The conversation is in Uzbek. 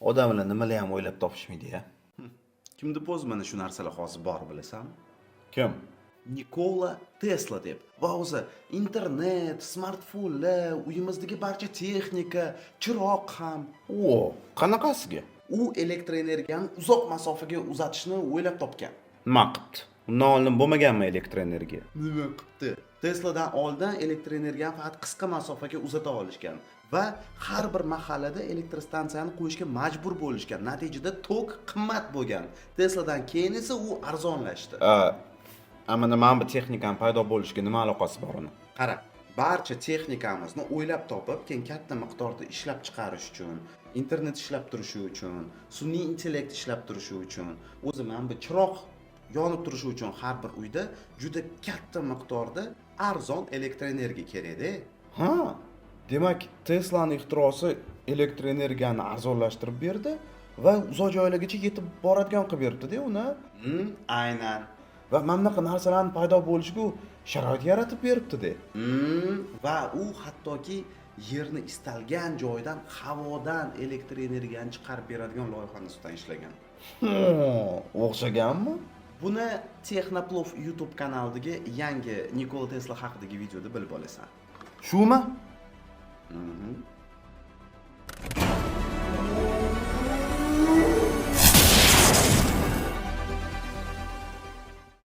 Odamlar nimalar ham o'ylab topishmaydi ya. Kim deb o'zi mana shu narsalar hozir bor, bilasanmi? Kim? Nikola Tesla deb. Va o'zi internet, smartfonlar, uyimizdagi barcha texnika, chiroq ham. O, qanaqasiga? U elektr energiyani uzoq masofaga uzatishni o'ylab topgan. Nima qilibdi? Undan oldin bo'lmaganmi elektr energiya? Nima qilibdi? Tesladan oldin elektr energiyani faqat qisqa masofaga uzata olishgan va har bir mahallada elektr stansiyani qo'yishga majbur bo'lishgan. Natijada tok qimmat bo'lgan. Tesladan keyin esa u arzonlashdi. A mana bu texnikani paydo bo'lishiga nima aloqasi bor uni? Qara, barcha texnikamizni o'ylab topib, keyin katta miqdorda ishlab chiqarish uchun, internet ishlab turishi uchun, sun'iy intellekt ishlab turishi uchun, o'zi mana bu chiroq yonib turishi uchun har bir uyda juda katta miqdorda arzon elektr energiya kerakda. Ha, demak, Teslani ixtirosi elektr energiyani arzonlashtirib berdi va uzoq joylargacha yetib boradigan qilib beribdi-da uni. Aynan. Va mana bunaqa narsalarni paydo bo'lishiga u sharoit yaratib beribdi-da. Va u hattoki yerni istalgan joyidan havodan elektr energiyani chiqarib beradigan loyihani ustidan ishlagan. O'xshaganmi? Buni Texnoplov YouTube kanalidagi yangi Nikola Tesla haqidagi videoda bilib olasan. Shumi? Mhm.